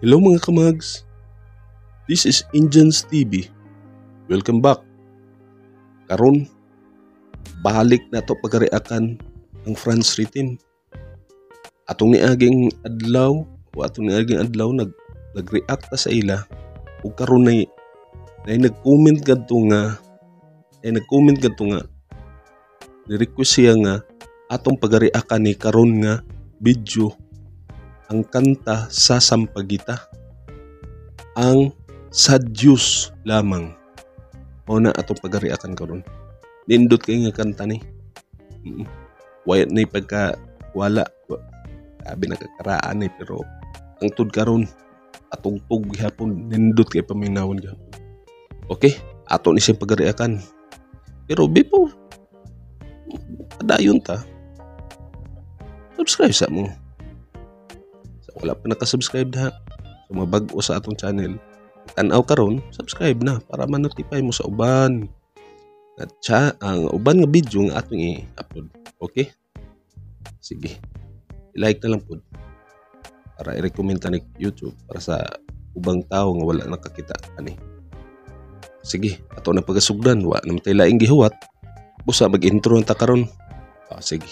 Hello mga kamags! This is Indians TV. Welcome back. Karon, balik na to pagariakan ang Franz Rhythm. Atong niaging adlaw o atong niaging adlaw nag-react ta sa ila ug karon nay nay nag-comment kadto nga ni-request siya nga atong pagariakan ni karon nga video ang kanta sa Sampaguita, ang Sa Diyos Lamang. Mao na atong pagariakan karon. Nindot kay nga kanta ni. Wayat ni pagka wala. Sabi nagkakaraan ni pero ang tud karon atugtog gihapon, nindot kay paminawon gihapon. Okay, ato ni siyang pagariakan. Pero before padayon ta, subscribe sa mo. Wala pa nakasubscribe ha. So mabag-o sa atong channel, tan-aw karon, subscribe na para ma-notify mo sa uban at siya ang uban nga video nga atong i-upload. Okay? Sige. I-like na lang pud para i-recommend ta ni YouTube para sa ubang tao nga wala nakakita ani. Sige, ato na pagasugdan, wa na man tay laing gihuwat. Busa mag-intro na ta karon. Sige.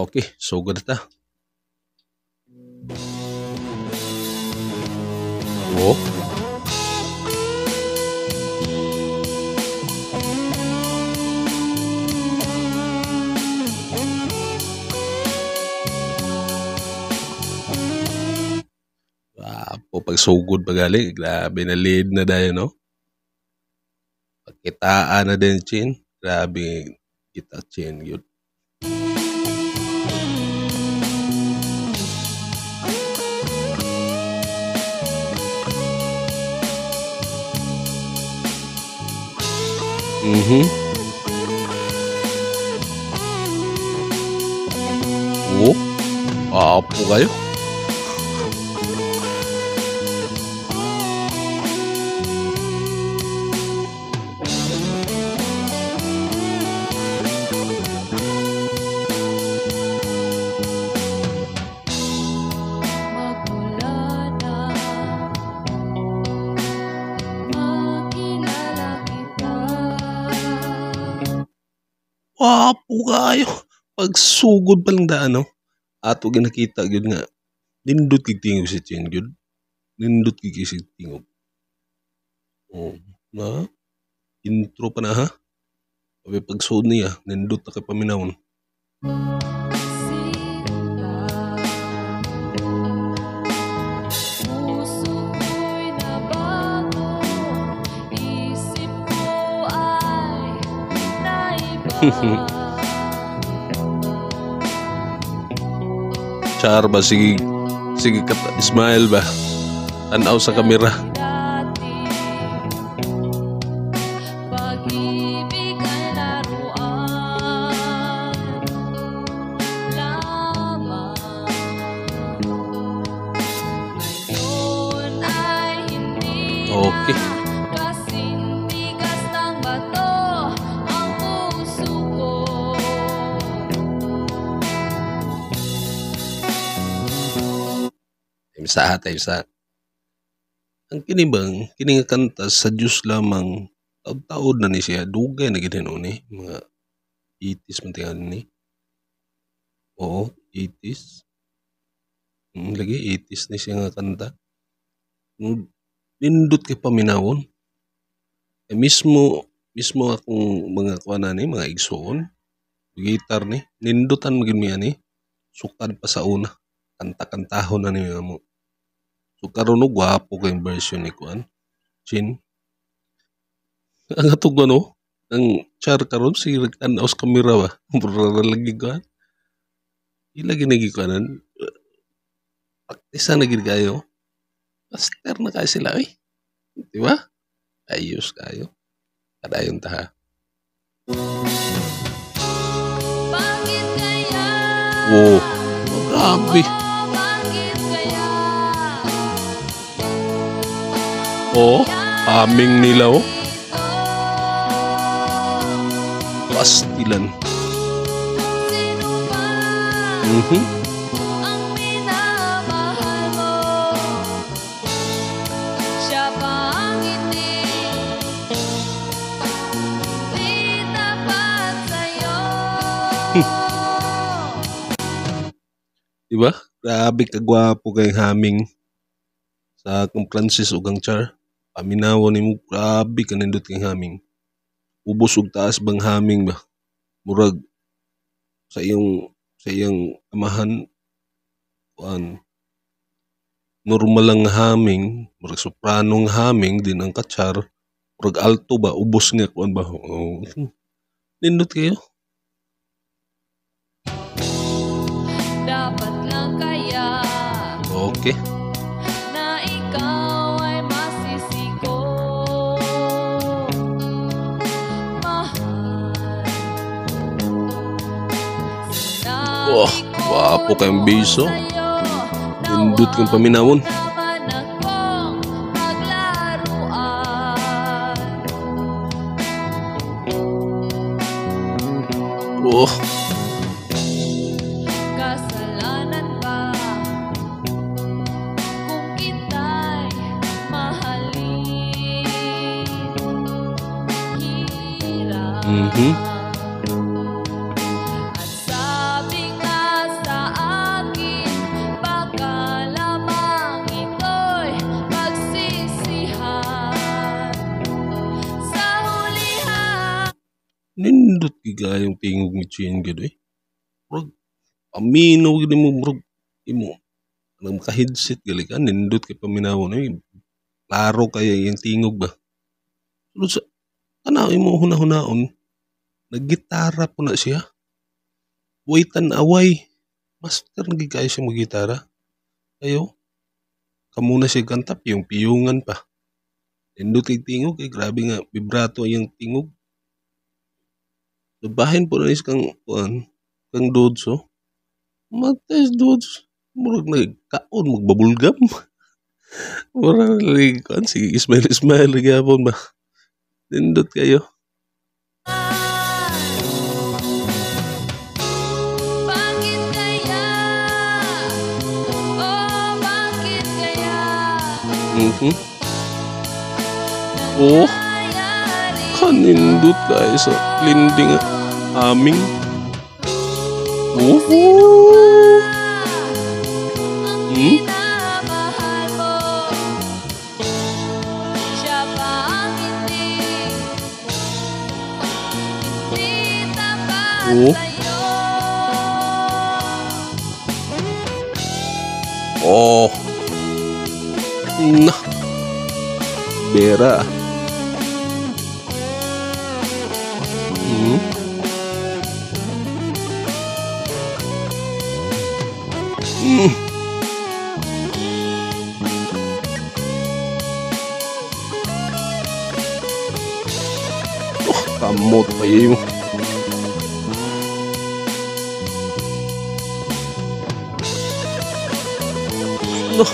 Okay, so good ta. Oh. Wapo, pagsugod pa gali. Grabe na lead na dayon, no? Pagkitaan na din, Chin. Grabe, kita, Chin. Yun. Oh, apo kayo. Wapo kayo. Pagsugod pa lang daan, no? Ato ginakita gyud nga nindot kig tingog si Chin gyud. Nindot kig si tingog. Oh, na intro pa na ha. Abi pagsud niya nindot na kay paminawon. Char ba, sige, sige kat smile ba, tanaw sa kamera. Pag-ibig ay laruan lamang, ngayon ay hindi Okay. na kasing tigas ng bato ang puso ko. Time sa. Ang kinibang, kini nga kanta sa Diyos Lamang, taod-taod na ni siya, dugay na gid hinuon ni, mga 80s man tingali ni. Oo, 80s. Lagi 80s ni siya nga kanta. Nindot kay paminawon. Eh, mismo akong mga kuan ni, mga igsoon, gitar ni, nindutan magin mi ani, sukad pa sa una, kanta-kantahon na ni mo. So karon og gwapo kay version ni kuan, Chin. Ang atong ano, ang char karon si nagtan-aw sa kamera ba. Mura lagi kuan. Ila gini kuanan. Praktisa na gid kayo. Master na kayo sila eh. Di ba? Ayos kayo. Kadayon ta ha. Bakit kaya? Wow, grabe. Bakit kaya? Oh, aming nila oh. Pastilan. Sino ba ang minamahal mo? Siya ba ang hindi hindi tapat sa'yo? Diba? Grabe kagwapo kay haming sa akong Francis ug ang Char. Paminawa nimo, grabe kanindot kay haming. Ubos ug taas bang haming ba? Murag sa iyang amahan kuan normal lang nga haming, murag soprano nga haming din ang kachar, murag alto ba, ubos nga kuan ba. Oh. Nindot kayo. Dapat lang kaya Okay. na ikaw ay masisi ko. Mahal. Sinabi Oh, ko gwapo kayong biso. sa'yo na Nindot kang wag paminawon. naman akong paglaruan. Oh. Kasalanan ba kung kita'y mahalin? Hirap. At sabi nga sa akin, baka lamang ito'y pagsisihan sa hulihan. Nindot gigayong tingog ni Chin gid eh. Murag paminaw gid mo, murag imo nang maka-headset gali ka, nindot kay paminawon eh. Klaro kay iyang tingog ba. Sulod sa tanaw imo hunahunahon, naggitara po na siya. Way tan-away. Master na gid kayo siya maggitara. Ayo. Kamo na siya kanta, piyong-piyungan pa. Nindot kay tingog kay grabe nga vibrato iyang tingog. Bahin po na is kang kuan, kang Dodds oh. Matay si Dodds. Murag nagkaon magbabulgam. Murag nag kuan, sige smile smile gyapon ba. Nindot kayo. Bakit kaya? Oh, bakit kaya? Oh, Nangyayari kanindot kayo sa linding aming. Oh. Ang minamahal mo? Siya ba ang hindi hindi tapat Oh. sa'yo? Oh. Na. Bera. Oh, kamot pa yun. No.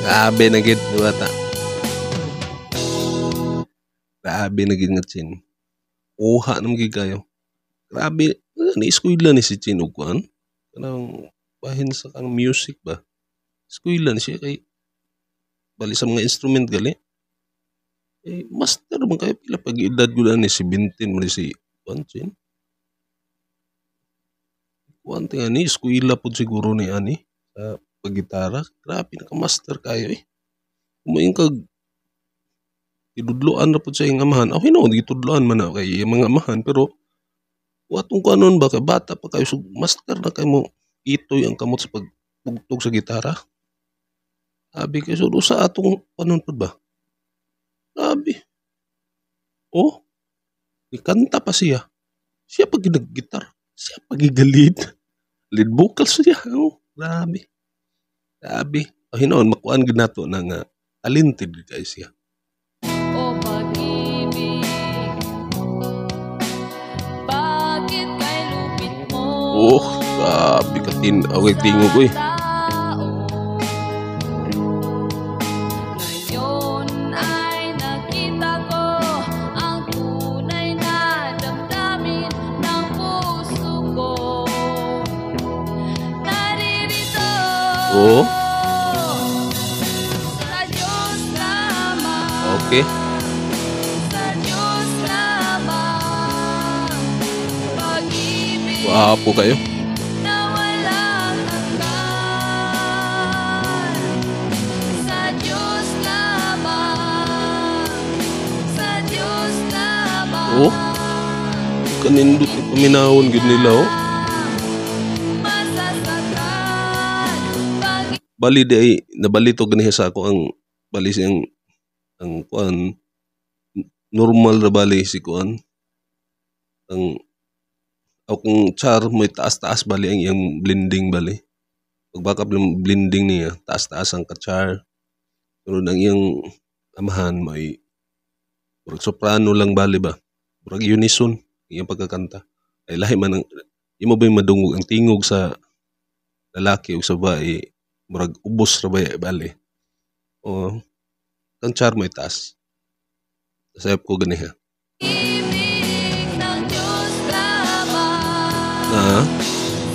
Grabe na gid bata. Grabe na gid nga Chin. Kuha naman gid kayo. Grabe, ni eskwela ni si Chin og kuan. Kanang bahin sa kanang music ba. Eskwela ni siya kay bali sa mga instrument gali. Master man kayo pila pag edad gud ani 17 man ni si kuan Chin. Kuan tinga ni eskwela pud siguro ni ani sa paggitara. Grabe naka-master kayo eh. Kumain kag gidudloan ra pud sa iyang amahan. Aw hinuon gitudloan man na kay iyang mga amahan pero watong kuanon ba kay bata pa kayo so master na kay mo itoy ang kamot sa pagtugtog sa gitara. Sabi kay so usa atong kuanon pud ba? Sabi. Oh, ikanta pa siya. Siya pag nag-gitar. Siya pag lead. Lead vocals siya. Oh, grabe. Grabe. Oh, hinuon makuan gid nato na nga talented gid kaayo siya. O pag-ibig, bakit kay lupit Oh, grabe ka tin-aw kay tingog oy. Tao. Ngayon ay nakita ko ang tunay na damdamin ng puso ko. Naririto sa Diyos lamang. Sa Diyos lamang. Pag-ibig Gwapo kayo. Na walang hanggan. Sa Diyos lamang. Sa Diyos lamang. Oh. Kanindot ni paminawon gid nila oh. Masasaktan. Pag Bali di ay nabalito ganiha sa ako ang bali siyang ang kuan, normal ra bali si kuan, ang akong char may taas-taas bali ang iyang blending bali. Pag backup ng blending niya, taas-taas ang kachar. Pero ang iyang amahan may murag soprano lang bali ba. Murag unison iyang pagkakanta. Ay lahi man ang imo ba yung madungog ang tingog sa lalaki o sa babae, murag ubos ra ba bali. O ang char mo itaas. Sayop ko ganiha. Ibig ng Diyos lamang. Na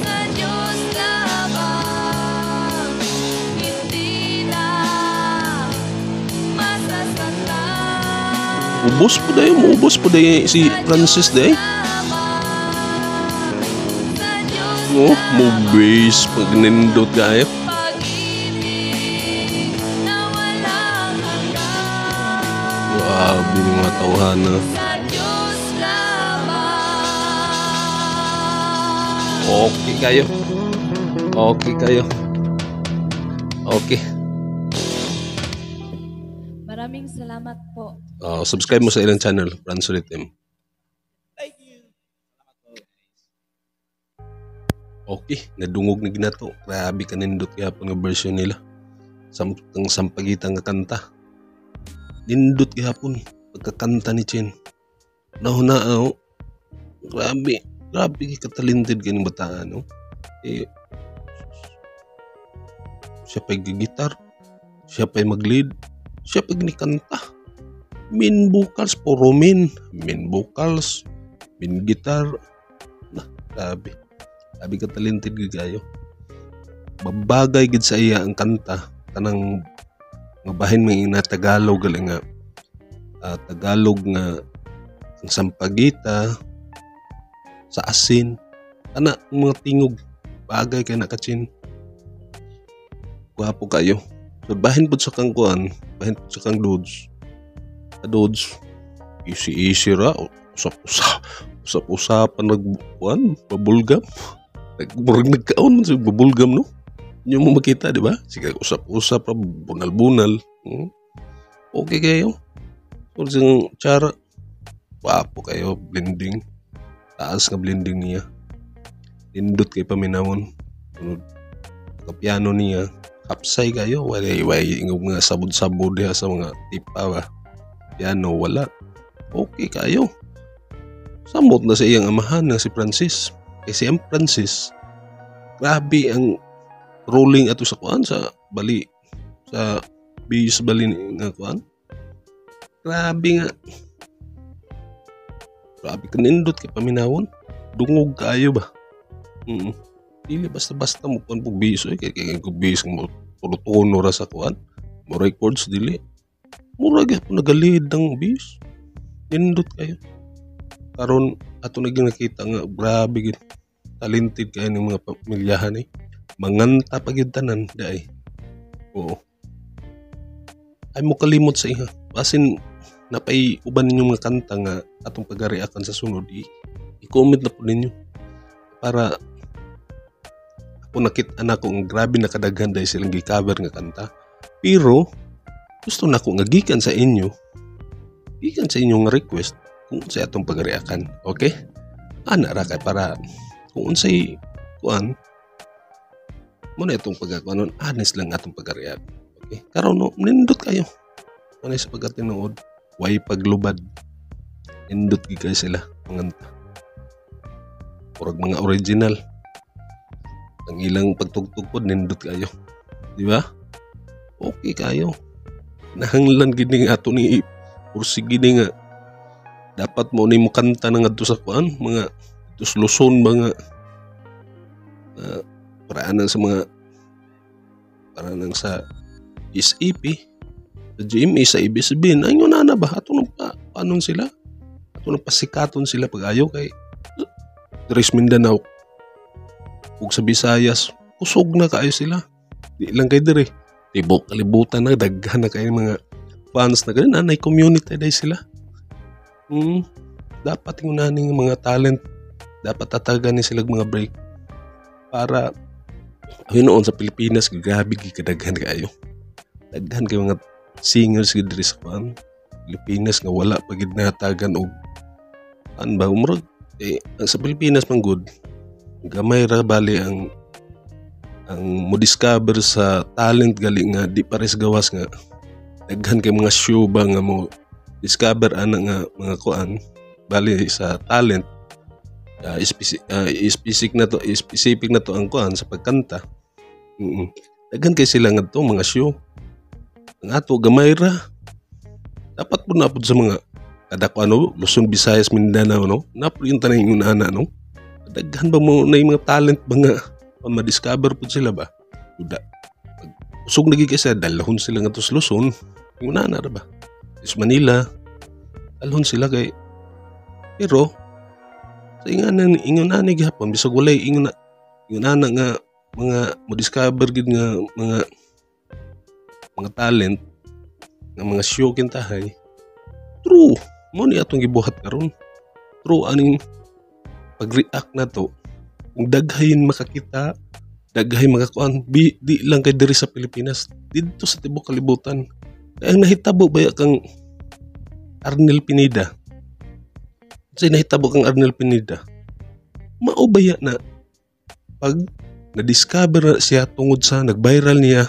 Sa Diyos lamang. Hindi na masasaktan. Ubos po dayon, muubos po dayon si Francis day. Sa Diyos Oh, mo bass pag nindot kayo. pag-ibig na walang hanggan. Grabe yung mga tawhan na. Sa Diyos lamang. Okay kayo. Okay kayo. Okay. Maraming salamat po. Subscribe mo sa ilang channel, Franz Rhythm. Thank you. Okay, nadungog na ginato. Grabe kanindot gihapon nga version nila. Samtang Sampagitan nga kanta. Nindot gihapon pagkakanta ni Chen. Nahuna oh. Grabe, grabe katalented kaning bataan no. Eh, siya pa'y gigitar, siya pa'y mag-lead, siya pa'y nikanta. Main vocals, puro main. Main vocals, main guitar. Na, grabe. Grabe ka talented gid kayo. Babagay gid sa iya ang kanta kanang nga bahin may na Tagalog gali nga Tagalog nga ang sampagita sa asin ana ang mga tingog, bagay kay na kachin. Gwapo kayo. So bahin pud sa kang kuan, bahin pud sa kang dudes. Dudes, easy easy ra, usap usap usap usapan, nag kuan, bubblegum. Murag nagkaon man sa bubblegum no. Inyo mo makita, di ba? Sige, usap-usap ra, bunal-bunal. Okay kayo. So, siyang tsara. Wapo kayo, blending. Taas nga blending niya. Nindot kay paminawon. Sunod, piano niya. Kapsay kayo. Wala, wala, ingog nga sabod-sabod diha sa mga tipa ba. Piano, wala. Okay kayo. Samot na sa iyang amahan na si Francis. Kay si M. Francis, grabe ang rolling ato sa kuan, sa bali, sa bass bali nga kuan. Grabe nga. Grabe kanindot kay paminawon. Dungog kayo ba? Dili basta-basta mo kuan po bass oy, kay kay bass mo tono ra sa kuan. Mo records dili. Mura gyud nagalid ang bass. Nindot kayo. Karon ato naging nakita nga grabe gyud talented kayo ng mga pamilyahan eh. Manganta pa gyud tanan daay. Oo. Ay mo kalimot sa iha. Basin napay uban ninyong mga kanta nga atong pagariakan sa sunod, i-comment na po ninyo para ako nakita na ko ang grabe na kadaghan dahil silang gi-cover nga kanta. Pero gusto na ko nga gikan sa inyong request kung unsay atong pagariakan. Okay? Ana ra kay para kung unsay kuan mo na itong pagkakuanon, honest lang atong pagariak. Okay? Karon no, nindot kayo. Ano sa pagkatinuod, way paglubad. Nindot gid kayo sila manganta. Murag mga original. Ang ilang pagtugtog pod nindot kayo. Di ba? Okay kayo. Nahanglan gid ni ato ni pursige ni nga dapat mo ni mo kanta na ngadto sa kuan mga dito sa Luzon, mga paraanan sa mga paraanan sa SAP, sa GMA, sa ABS-CBN. Ay na na ba ato nang pa, panon sila, ato nang pasikaton sila pag-ayo kay diri sa Mindanao ug sa Visayas kusog na kaayo sila. Di lang kay diri, tibok kalibutan na, daghan na kay mga fans na ganun, nay community day sila. Dapat yung naning mga talent, dapat tatagan ni sila mga break para noon sa Pilipinas. Grabe gid kadaghan kaayo, daghan kay mga singers gid diri sa kuan Pilipinas nga wala pa gid nahatagan og an ba, umrag eh, ang sa Pilipinas man gud gamay ra bali ang mo discover sa talent gali nga di pares gawas nga daghan kay mga show ba nga mo discover ana nga mga kuan bali sa talent, specific na to ang kuan sa pagkanta. Daghan kay sila ngadto mga show. Ang ato gamay ra. Dapat po na sa mga kada kuan no, Luzon, Visayas, Mindanao no, napod yung tanan yung ana no. Daghan ba mo na yung mga talent ba nga pa ma-discover po sila ba. Uda pag usog na gid kay sila, dalhon sila ngadto sa Luzon, yung ana ra ba sa Manila, dalhon sila kay. Pero sa inganan ingon ani gihapon, bisag walay ingon ingon ana nga mga mo discover gid nga mga talent nga mga show kintahay, true mo ni atong gibuhat karon, true aning pag-react na to, kung daghayin makakita, daghay makakuan, di lang kay diri sa Pilipinas, didto sa tibuok kalibutan. Kaya ang nahitabo baya kang Arnel Pineda, kasi nahitabo kang Arnel Pineda, mao baya na pag na-discover na siya tungod sa nag-viral niya,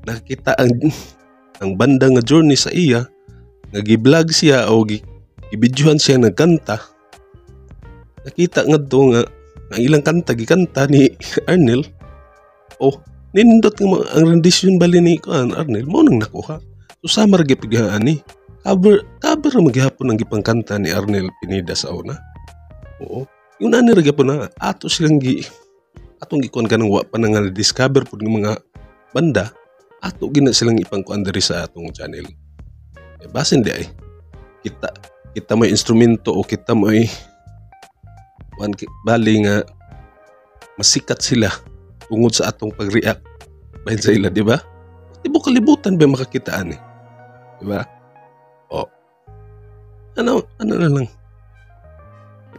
nakita ang banda nga journey sa iya, nga gi-vlog siya o gibidyohan siya nagkanta, nakita ngadto nga ang ilang kanta gikanta ni Arnel. Oh, nindot nga ang rendition bali ni kuan Arnel mo nang nakuha. So sama ra gyud ani cover, cover ra magyapon ang gipangkanta ni Arnel Pineda sa una. Oo, yun ani ra gyapon na ato silang gi atong gikuan kanang wa pa na nga discover pud ng mga banda, ato gina silang ipangkuan diri sa atong channel. Eh, basin di ay kita kita may instrumento o kita may kuan bali nga masikat sila tungod sa atong pag-react bahin sa ila, di ba? Tibuok kalibutan ba makakitaan eh. Di ba? O. Ano, ano na lang.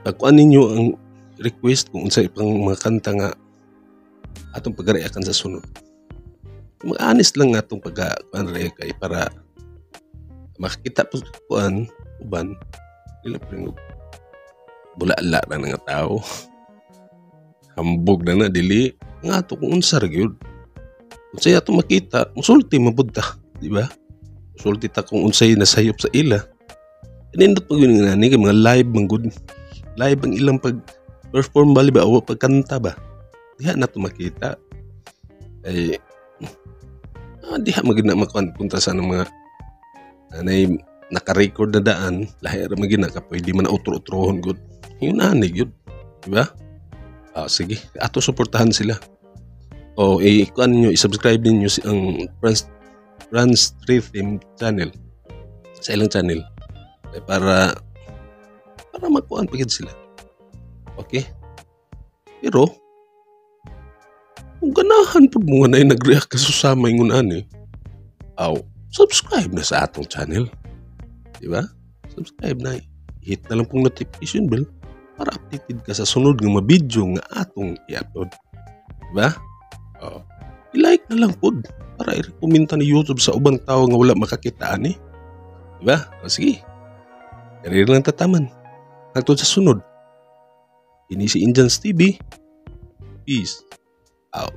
Ipagkuan ninyo ang request kung unsa ipang mga kanta nga atong pag-reactan sa sunod. Mag-honest lang nga atong pag-kuan kay para makakita po kuan uban dili pa rin bulala na nga tao. Hambog na na dili nga ato kung unsa ra gyud. Unsay ato makita, musulti man pud ta, di ba? Musulti ta kung unsay nasayop sa ila. Nindot pag yun nga ni kay mga live man gud. Live ang ilang pag perform bali ba o pagkanta ba. Diha na to makita. Ay diha magid na makuan punta sa anong mga anay naka-record na daan, lahi ra man gid na ka pwede man na utro-utrohon gud. Yun ani gyud, di ba? Ah, sige, ato suportahan sila. O i-kuan niyo, i-subscribe ninyo si ang Franz Franz Rhythm channel sa ilang channel eh, para para makuan pa gid sila. Okay? Pero kung ganahan pud mo nga na nag-react ka sa sama ingon ani, aw, subscribe na sa atong channel. Di ba? Subscribe na. Hit na lang pong notification bell para updated ka sa sunod nga mga video nga atong i-upload. Di ba? Oh. I-like na lang pod para i-recommend ni YouTube sa ubang tao nga wala makakita ani. Di ba? O, sige. Dali lang tataman. Hangtod sa sunod. Ini si Indians TV. Peace out.